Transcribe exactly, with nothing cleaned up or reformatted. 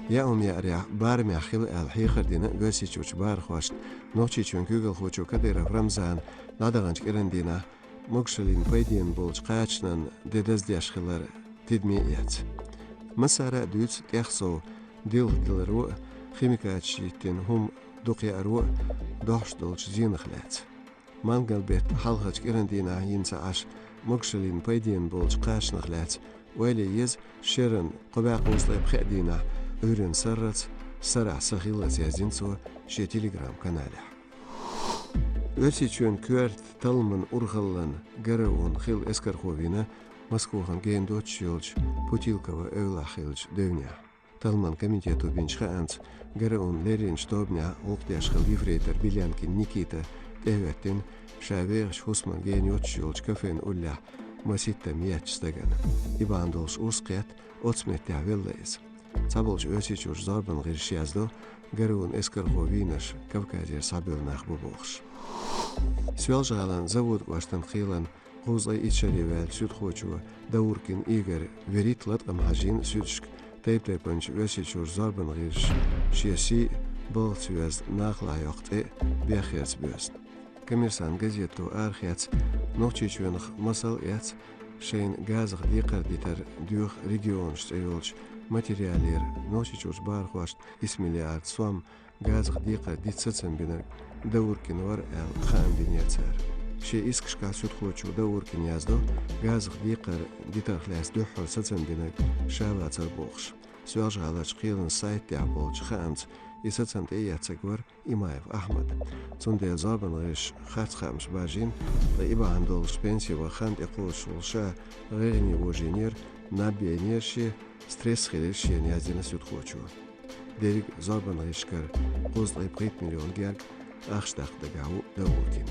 Яа хӀума яарехь барамехь хила аьлла хьехар дина Оьрсийчуьрчу бахархошна Нохчийчоьнан куьйгалхочо Кадыров Рамзана дӀадаханчу кӀиран дийнахь Могушаллин пайденна болчу кхачанан де даздеш хилар тидаме а эцна. Массара а дуьйцу тӀех сов дилха диларо а, химикаташ йиттина хӀума дукха яаро а дохьуш долчу зенах лаьцна. Мангал-беттан хьалхарчу кӀиран дийнахь йина ца Ӏаш, Могушаллин пайденна болчу кхачанах лаьцна ойла е еза шеран кхо бӀе кхузткъе пхеа дийнахь Ӏуьйранна сарралц, сарахь са хиллалц, яздина цо шен Telegram-каналехь. Оьрсийчоьнан коьрта талламан урхаллан ГРУ-н хилла эскархо вийна Москвахана гена доцуш йолчу Путилково эвлахь хиллачу девнехь. Талламан комитето бинчу хаамца, ГРУ-н лерринчу тобанехь гӀуллакх деш хилла ефрейтор Белянкин Никита тӀехӀоьттина ша вехачу хӀусаман гена йоцуш йолчу кафен уллехь маситтаза еттачу стагана. И бахьана долуш урс кхетта, оццу меттехь велла иза. Цхьаболчу Оьрсийчуьрчу зорбан гӀирсаша яздо, ГРУ-н эскархо вийнарш Кавказера схьабевлла нах бу бохуш. Соьлжа-ГӀалан Завод кӀоштан кхелан кхузткъе итт шаре ваьллачу суьдхочо Дауркин Игорь вуьрхӀитта латкъам хьажийна суьдашка тайп-тайпанчу Оьрсийчуьрчу зорбан гӀирсаша шен сий а, балхаца йоьзна нахала йоккху тӀе а беххерца боьзна. «Коммерсант» газето арахецна, Нохчийчоьнах масал а эцна, шайна газах декхар дитар доьху «Регионаш» цӀе йолчу материалера Нохчийчуьрчу бахархошна исс миллиард сом газах декхар дита сацам бинарг Дауркин вара аьлла хаам бинера цара. Шен искашкахь суьдхочо Дауркина яздо, газах декхар дитарх лаьцна дуьххьара сацам бинарг ша вацара бохуш. Соьлжа-ГӀаларчу кхелан сайта тӀехь болчу хаамца, и сацам тӀеэцнарг вара Имаев Ахьмад. Цундела зорбан гӀирсаша харц хаамаш баржийна, ткъа и бахьана долуш пенсе ваха хан тӀекхочуш волу ша гӀайгӀане вожийнера, наб яйнера шен, стресс хилира шена, яздина суьдхочо. Дерриг а зорбан гӀирсашкара кхузткъе пхийтта миллион герга ахча даккха дагахь ву Дауркин.